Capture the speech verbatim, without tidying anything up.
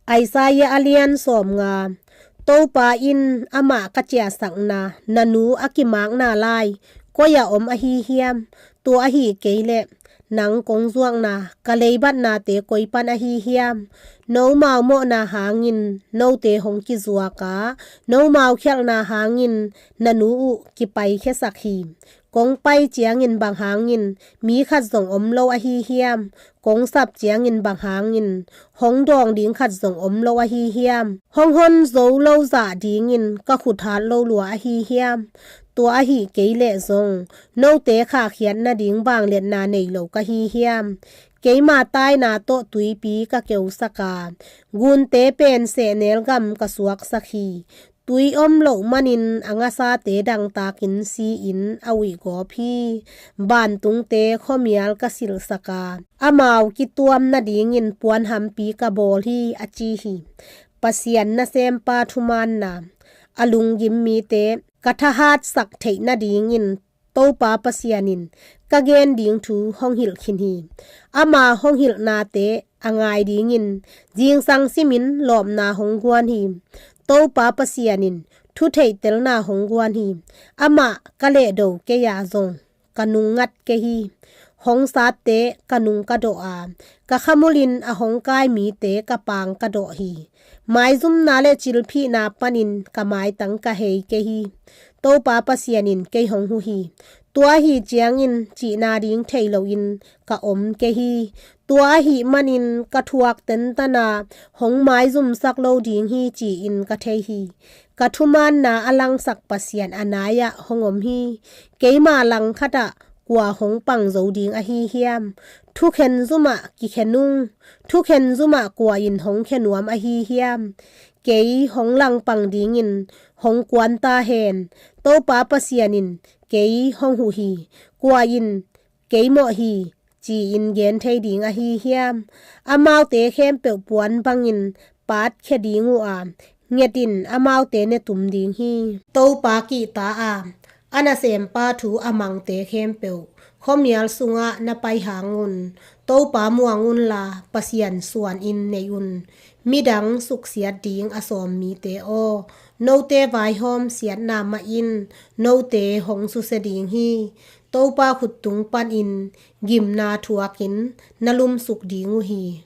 Isaiah a lian sawmnga. Topa in amah ka ciahsakna, na nu a kimakna lai koi-ah om ahi hiam? Tua ahi kei leh nang kong zuakna ka leibatnate koi pan ahi hiam? Nomau mawhna hangin note hong kizuak a, nomau khialhna hangin na nu uh kipaikhiasak hi. Kong pai ciangin bang hangin mi khat zong om lo ahi hiam? Kong sap ciangin bang hangin hong dawng ding khat zong om lo ahi hiam? Hong hon zo lo zah dingin ka khut hat lo lua ahi hiam? Tua ahi kei leh zong note khahkhiat nading vangliatna nei lo ka hi hiam? Keima taina tawh tuipi ka keusak a, gunte pen sehnel gam ka suaksak hi. Tui om loh manin a ngasate dangtakin si-in a uihgawp hi. Vantungte khuamial ka silhsak a, amau kituam nadingin puanhampi ka bawl hi, a ci hi. Pasian nasempa thumaanna. A lunggim mite ka thahatsak theih nadingin Topa Pasian in ka gen ding thu hong hilh khin hi. Ama hong hilhnate a ngai dingin zingsang simin lawpna hong guan hi. Topa Pasian in thutheihtelna hong guan hi. Amah ka lehdo kei-a zong ka nung ngat kei hi. Hong satte ka nung ka dawh a, ka khamulin a hong kai mite ka pang ka dawh hi. Maizumna le cilphihna panin ka maitang ka hei kei hi. Topa Pasian in kei hong huh hi. Tua ahi ciangin cihna ding thei loin ka om kei hi. Tua ahih manin ka thuak tentana hong maizumsak lo ding hi, ci-in ka thei hi. Ka thumaanna a langsak Pasian a nai-ah hong om hi. Keima langkhatah kua hong pang zo ding ahi hiam? Thukhen zumah kikhen ung. Thukhen zumah kua in hong khe nuam ahi hiam? Kei hong langpang dingin hong kuan ta hen. Topa Pasian in kei hong huh hi. Kua in kei mawh hi, ci-in gen thei ding ahi hiam? Amaute khempeuh puan bangin patkhia ding uh a, ngetin amaute ne tum ding hi. Topa kihta a, a nasempa thu a mangte khempeuh, khuamial sungah na pai hangun Topa muang unla, Pasian suanin nei un. Midang suksiat ding a sawm mite aw, note vaihawm siatna mah in note hong susia ding hi. Topa khuttung panin gimna thuakin na lumsuk ding uh hi.